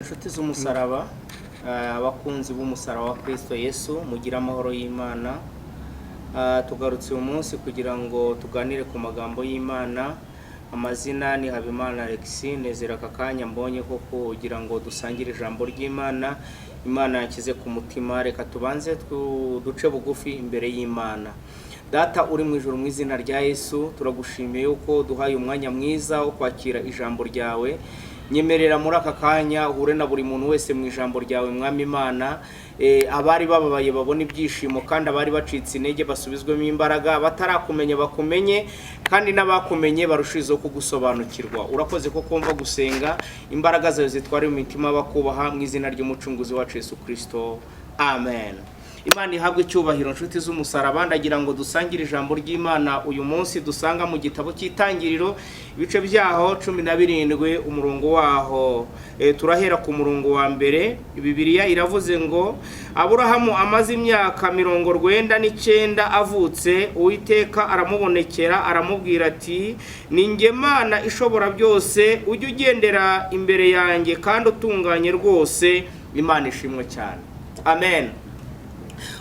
Inshuti z'umusaraba, abakunzi b'umusaraba wa Kristo Yesu, mugire amahoro y'Imana. Tugarutse uyu munsi kugira ngo tuganire ku magambo y'Imana. Amazina ni Habimana Alexis. Nezera aka kanya mbonye ko kugira ngo dusangire ijambo ry'Imana Imana yashyize ku mutima. Reka tubanze duce bugufi imbere y'Imana. Data uri mu ijuru, mu izina rya Yesu turagushimiye yuko duhaye umwanya mwiza wo kwakira ijambo ryawe. Nyemerera muri aka kanya uhure na buri muntu wese mu ijambo ryawe, Mwami Imana. Abari bababaye babone ibyishimo, kandi abari bacitse intege basubizwemo imbaraga, batarakumenya bakumenye, kandi n'abakumenye barushizeho kugusobanukirwa. Urakoze ko kumva gusenga, imbaraga zawe zitwara mu mitima bakubaha, mu izina ry'Umucunguzi wacu Yesu Kirisito, amen. Imana ihabwe icyubahiro. Inshuti z'umusaraba, ndagira ngo dusangire ijambo ry'Imana uyu munsi dusanga mu gitabo cy'Itangiriro, ibice byaho 17, umurongo waho turahera ku murongo wa mbere. Bibiliya iravuze ngo: "Aburahamu amaze imyaka 99 avutse, Uwiteka aramubonekera, aramubwira ati: 'Ni njye Mana ishobora byose, ujye ugendera imbere yanjye kandi utunganye rwose.'" Imana ishimwe cyane, amen.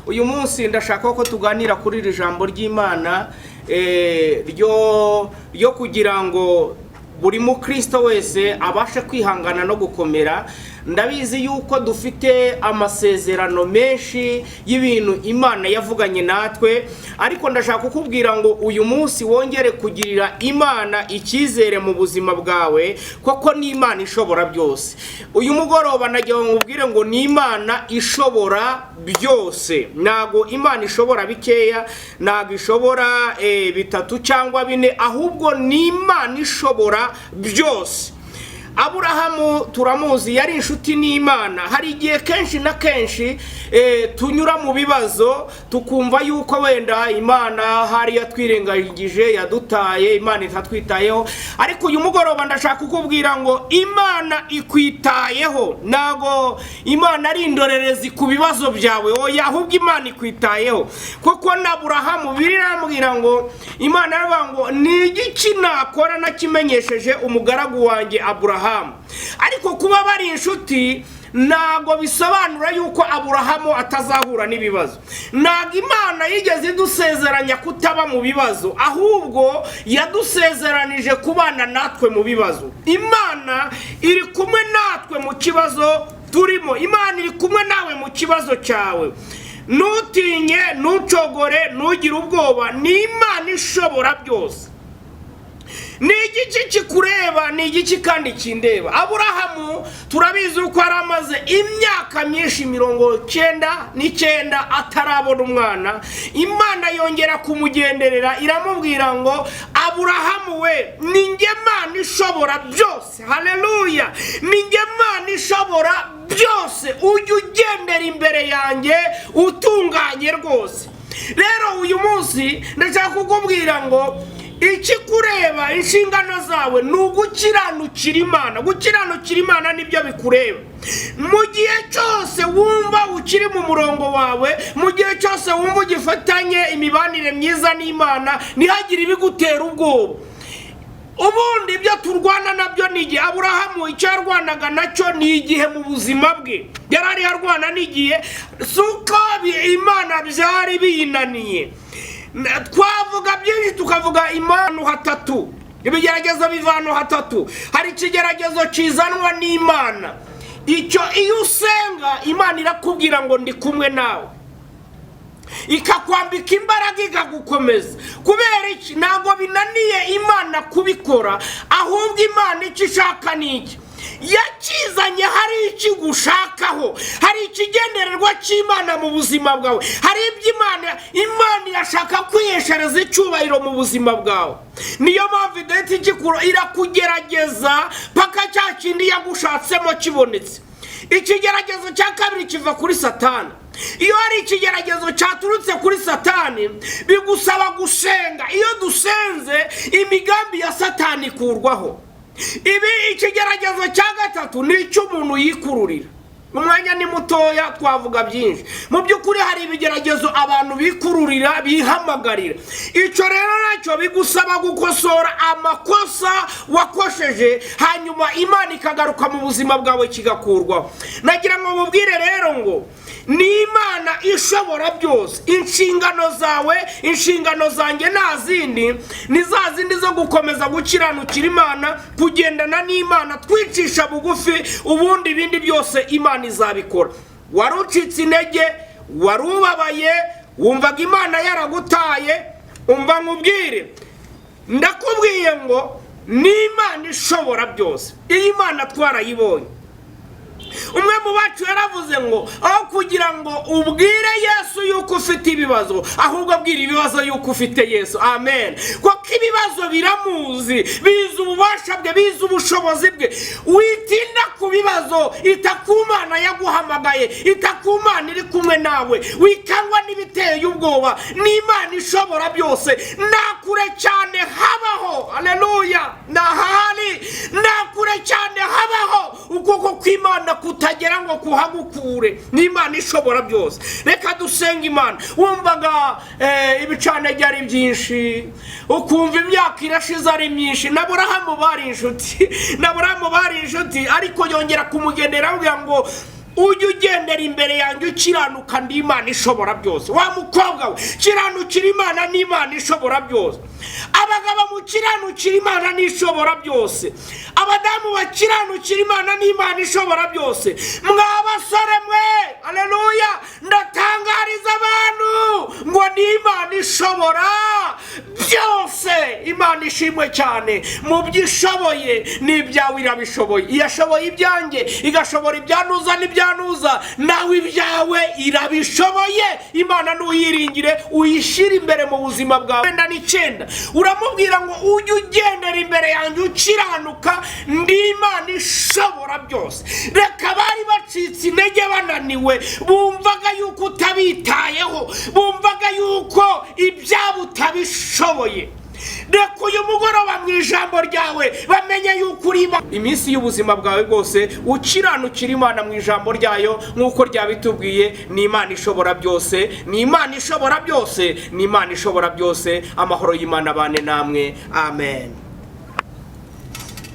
Uyu munsi ndashaka ko tuganira kuri iri jambo ry'Imana ryo kugira ngo buri mukristo wese abashe kwihangana no gukomera. Ndabizi yuko dufite amasezerano menshi y'ibintu Imana yavuganye natwe, ariko ndashaka kukubwira ngo uyu munsi wongere kugirira Imana icyizere mu buzima bwawe, koko ni Imana ishobora byose. Uyu mugoroba nagira ngo nkubwire ngo ni Imana ishobora byose. Ntabwo Imana ishobora bikeya, ntabwo ishobora bitatu cyangwa bine, ahubwo ni Imana ishobora byose. Aburahamu turamuzi, yari inshuti n'Imana. Hari igihe kenshi na kenshi tunyura mu bibazo, tukumva yuko wenda Imana hari yatwirengagije, yadutaye, Imana itatwitayeho. Ariko uyu mugoroba ndashaka kukubwira ngo Imana ikwitayeho. Ntabwo Imana ari indorerezi ku bibazo byawe, oya, ahubwo Imana ikwitayeho, kuko na Aburahamu birambwira ngo Imana yaravuga ngo: "Ni igiki nakora nakimenyesheje umugaragu wanjye Aburahamu?" Ariko kuba bari inshuti ntabwo bisobanura yuko Aburahamu atazahura n'ibibazo. Ntabwo Imana yigeze idusezeranya kutaba mu bibazo, ahubwo yadusezeranije kubana natwe mu bibazo. Imana iri kumwe natwe mu kibazo turimo, Imana iri kumwe nawe mu kibazo cyawe. Ntutinye, ntucogore, ntugire ubwoba, ni Imana ishobora byose. Ni igiki kikureba? Ni igiki kandi kindeba? Aburahamu turabizi uko yari amaze imyaka myinshi, 99, atarabona umwana. Imana yongera kumugenderera, iramubwira ngo: "Aburahamu we, ni njye Mana ishobora byose." Haleluya! "Ni njye Mana ishobora byose, ujye ugendera imbere yanjye utunganye rwose." Rero uyu munsi ndashaka kukubwira ngo ikikureba, inshingano zawe ni ugukiranukira Imana. Gukiranukira Imana nibyo bikureba. Mu gihe cyose wumva ukiri mu murongo wawe, mu gihe cyose wumva ugifatanye imibanire myiza n'Imana, ntihagire ibigutera ubwoba. Ubundi ibyo turwana nabyo ni igihe. Aburahamu icyo yarwanaga nacyo ni igihe mu buzima bwe. Yari ariho arwana n'igihe, si uko Imana byari biyinaniye. Twavuga byinshi, tukavuga impano hatatu, ibigeragezo biva ahantu hatatu. Hari ikigeragezo kizanwa n'Imana. Icyo iyo usenga, Imana irakubwira ngo: "Ndi kumwe nawe," ikakwambika imbaraga, ikagukomeza. Kubera iki? Ntabwo binaniye Imana kubikora, ahubwo Imana icyo ishaka ni iki? Yakizanye hari ikigushakaho, hari ikigendererwa cy'Imana mu buzima bwawe, hari ibyo Imana irashaka kwiheshereza icyubahiro mu buzima bwawe. Niyo mpamvu idahita igikura, irakugerageza paka cya kindi yagushatsemo kibonetse. Ikigeragezo cya kabiri kiva kuri Satani. Iyo hari ikigeragezo cyaturutse kuri Satani, bigusaba gusenga. Iyo dusenze, imigambi ya Satani ikurwaho. Ibi ikigeragezo cya gatatu ni icy'umuntu yikururira. Umwanya ni mutoya, twavuga byinshi. Mu by'ukuri hari ibigeragezo abantu bikururira, bihamagarira. Icyo rero nacyo bigusaba gukosora amakosa wakosheje, hanyuma Imana ikagaruka mu buzima bwawe, kigakurwaho. Nagira ngo mubwire rero ngo ni Imana ishobora byose. Inshingano zawe, inshingano zanjye, nta zindi, ni za zindi zo gukomeza gukiranukira Imana, kugendana n'Imana, twicisha bugufi, ubundi ibindi byose Imana izabikora. Wari ucitse intege, wari ubabaye, wumvaga Imana yaragutaye. Umva nkubwire, ndakubwiye ngo ni Imana ishobora byose. Iyi Imana twarayibonye. Umwe mu bacu yaravuze ngo aho kugira ngo ubwire Yesu yuko ufite ibibazo, ahubwo abwira ibibazo yuko ufite Yesu. Amen. Kuko ibibazo biramuzi, bizi ububasha bwe, bizi ubushobozi bwe. Witinda ku bibazo, ita ku Mana yaguhamagaye, ita ku Mana iri kumwe nawe. Wikangwa n'ibiteye ubwoba, n'Imana ishobora byose. Nta kure cyane habaho. Aleluya! Ntahari, nta kure cyane habaho ukuboko kw'Imana kutagera ngo kuhagukure. N'Imana ishobora byose. Reka dusenge Imana. Wumvaga ibicantege ari byinshi, ukumva imyaka irashize ari myinshi. Na Burahamu bari inshuti, na Burahamu bari inshuti, ariko yongera kumugendera avuga ngo ujye ugendera imbere yanjye ukiranuka, ndi Imana ishobora byose. Wa mukobwa we, kiranukira Imana, n'Imana ishobora byose. Abagabo mukiranukira Imana, n'ishobora byose. Abadamu bakiranukira Imana, n'Imana ishobora byose. Mwa basore mwe, aleluya, ndatangariza abantu ngo ni Imana ishobora byose. Imana ishimwe cyane. Mu byo ishoboye n'ibyawe irabishoboye. Iyashoboye ibyanjye, igashobora ibyanuza n'ibyanuza, nawe ibyawe irabishoboye. Imana nuyiringire, uyishyire imbere mu buzima bwawe. Wenda n'icyenda uramubwira ngo ujye ugendera imbere yanjye ukiranuka, ndi Imana ishobora byose. Reka bari bacitse intege, bananiwe, bumvaga yuko utabitayeho, bumvaga yuko ibyabo utabishoboye, reka uyu mugoroba mu ijambo ryawe bamenye yuko uri Imana. Iminsi y'ubuzima bwawe bwose ukiranukira Imana mu ijambo ryayo nk'uko ryabitubwiye. Ni Imana ishobora byose, ni Imana ishobora byose, ni Imana ishobora byose. Amahoro y'Imana abane namwe. Amen.